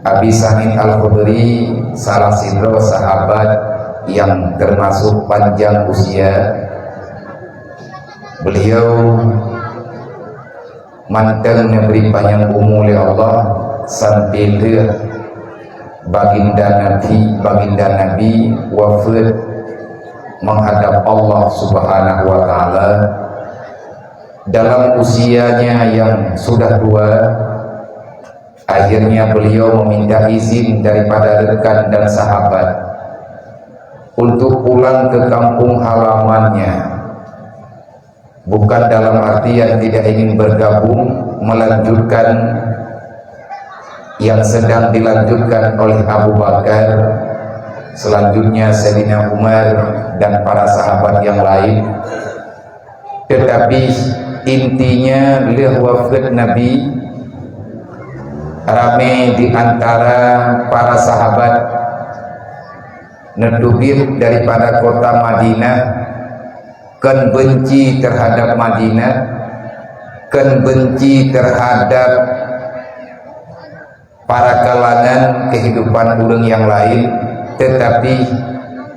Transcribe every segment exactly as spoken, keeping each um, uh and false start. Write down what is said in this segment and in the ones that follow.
Abi Sa'id Al-Khudri, salah sidroe sahabat yang termasuk panjang usia. Beliau mantong neubri panyang umu lé Allah sampai lheueh Baginda Nabi, Baginda Nabi wafat menghadap Allah Subhanahu wa Ta'ala. Dalam usianya yang sudah tua, akhirnya beliau meminta izin daripada rekan dan sahabat untuk pulang ke kampung halamannya. Bukan dalam artian tidak ingin bergabung, melanjutkan yang sedang dilanjutkan oleh Abu Bakar, selanjutnya Sayyidina Umar, dan para sahabat yang lain. Tetapi intinya, lheueh wafat Nabi, ramé di antara para sahabat neuteubiet daripada kota Madinah, kon benci terhadap Madinah, kon benci terhadap para kalangan kehidupan ureuëng yang lain, tetapi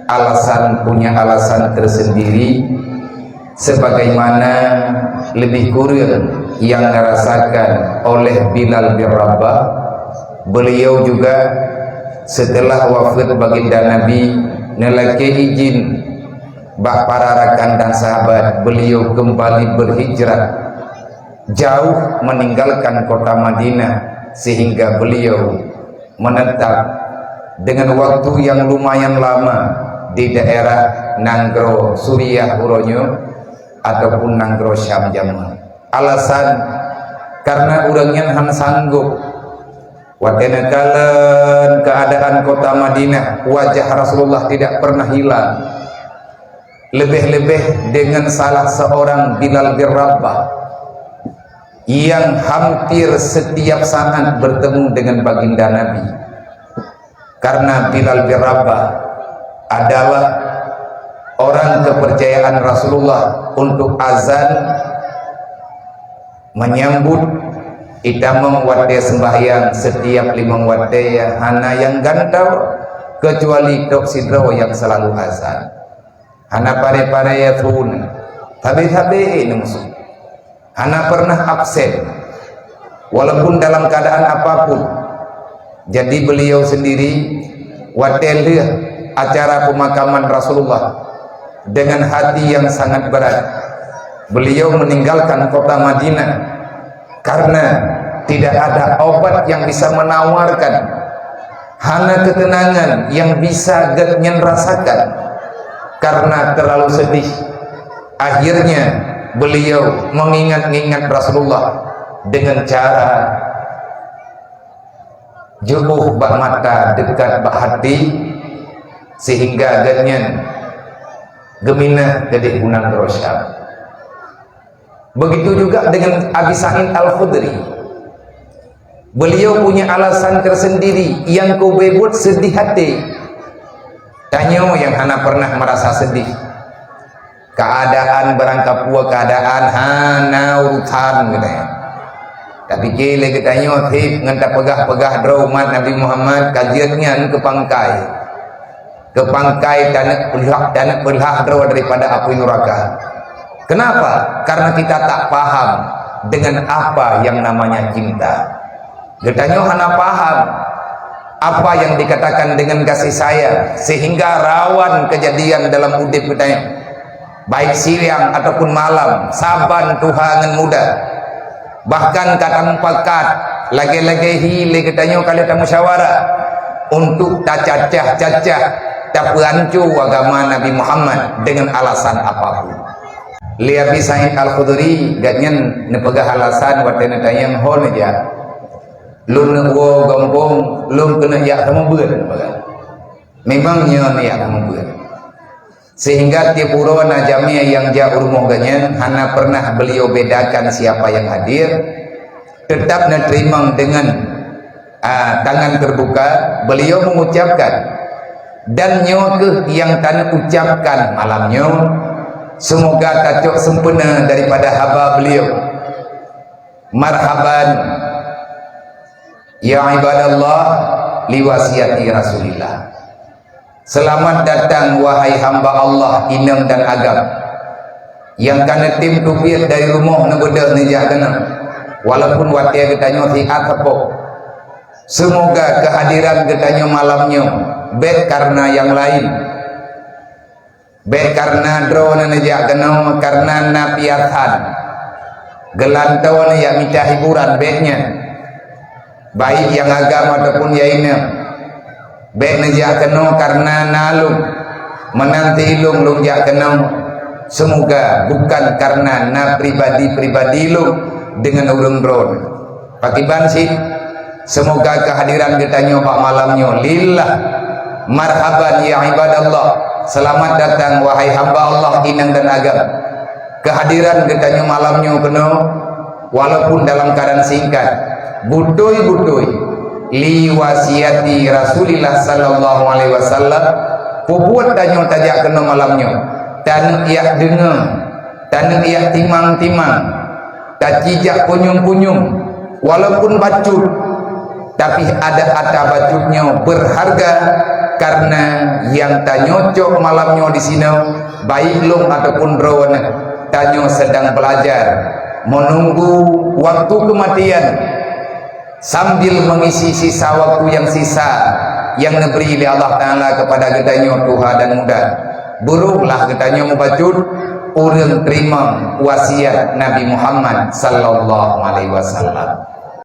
alasan, punya alasan tersendiri, sebagaimana lebih kurang yang dirasakan oleh Bilal bin Rabah. Beliau juga setelah wafat Baginda Nabi, neulakée izin bak para rakan dan sahabat, beliau kembali berhijrah jauh meninggalkan kota Madinah, sehingga beliau menetap dengan waktu yang lumayan lama di daerah nanggroe Suriah uroe nyoe ataupun nanggroe Syam jameun. Alasan, karena ureuëng nyan hana sanggup. Watée neukalon keadaan kota Madinah, wajah Rasulullah tidak pernah hilang. Lebih-lebih dengan salah seorang Bilal bin Rabah yang hampir setiap saat bertemu dengan Baginda Nabi. Karena Bilal bin Rabah adalah orang kepercayaan Rasulullah untuk azan, menyambut itamong watée sembahyang, setiap limong watée, hana nyang gantoe, kecuali tok sidroe nyang selalu azan. Hana pare-pare ya thun, sabe-sabe neumusu. Hana pernah absen, walaupun dalam keadaan apapun. Jadi beliau sendiri, watée lheueh acara pemakaman Rasulullah, dengan hati yang sangat berat, beliau meninggalkan kota Madinah karena tidak ada obat yang bisa menawarkan, hana ketenangan yang bisa geuhnyan rasakan karena terlalu sedih. Akhirnya beliau mengingat-ingat Rasulullah dengan cara jeuôh bak mata, dekat bak hati, sehingga geuhnyan geuminah keudeh u nanggroe Syam. Begitu juga dengan Abi Sa'id Al-Khudri. Beliau punya alasan tersendiri yang keubeubeuet sedih hati. Tanyoe nyang hana pernah merasa sedih. Keadaan barangkapeue keadaan hana urusan geutanyoe. Tapi keu lé geutanyoe seb ngon tapeugah-peugah droe umat Nabi Muhammad ka jeuet nyan keu pangkai. Keu pangkai taneuk peulah, taneuk peulah droe daripada apui nuraka. Kenapa? Karena kita tak paham dengan apa yang namanya cinta. Geutanyoe hana paham apa yang dikatakan dengan kasih sayang, sehingga rawan kejadian dalam udeb geutanyoe, baik siang ataupun malam, saban tuha ngon muda. Bahkan ka tamupakat, lagée-lagée hi lé geutanyoe ka lheueh tamusyawarah untuk tacacah-cacah, tapeuhanco agama Nabi Muhammad dengan alasan apapun. Lé Abi Sa'id Al-Khudri, gobnyan neupeugah alasan watée neutanyong ho neujak. Lôn neuwoe gampông, lôn keuneuk jak seumeubeuet, neupeugah. Memang nyoe neujak seumeubeuet. Sehingga tiep uroe na jamé nyang jak u rumoh gobnyan, hana pernah beliau bedakan siapa yang hadir, tetap neuteurimong dengan, ah, tangan terbuka. Beliau mengucapkan, dan nyoe kheueh nyang taneuk ucapkan malam nyoe, semoga tacok sempurna daripada haba beliau. Marhaban, ya ibadallah, li wasiati Rasulillah. Seulamat datang, wahai hamba Allah, inong dan agam, nyang ka neutem teubiet dari rumoh neubeudôh neujak keunoe, walaupun watée geutanyoe siat sapoe. Seumoga keuhadiran geutanyoe malam nyoe bék kareuna nyang laén. Bék kareuna droeneuh neujak keunoe kareuna na piasan, geulantoe neujak mita hiburan, bék nyan. Baik nyang agam ataupun nyang inong, bék neujak keunoe kareuna na lôn. Meunan ti lôn, lôn jak keunoe, seumoga bukan kareuna na pribadi-pribadi lôn deungon ureuëng droeneuh. Pakriban cit, seumoga keuhadiran geutanyoe bak malam nyoe lillah. Marhaban ya ibadallah. Seulamat datang, wahai hamba Allah, inong dan agam. Keuhadiran geutanyoe malam nyoe keunoe, walaupun dalam keuadaan singkat, beutôi-beutôi li wasiati Rasulillah sallallahu alaihi wasallam. Peubuet tanyoe tajak keunoe malam nyoe, taneuk jak deungoe, taneuk jak timang-timang, tacijak punyueng-punyueng, walaupun bacut, tapi adat ata bacut nyoe beurharga, kareuna nyang tanyoe cok malam nyoe disinoe, baik lôn ataupun droeneuh, tanyoe sedang belajar, menunggu waktu kematian, sambil mengisi sisa waktu yang sisa yang neubri lé Allah Taala kepada geutanyoe tuha dan muda. Buruklah geutanyoe mubacut ureuëng teurimong wasiat Nabi Muhammad sallallahu alaihi wasallam.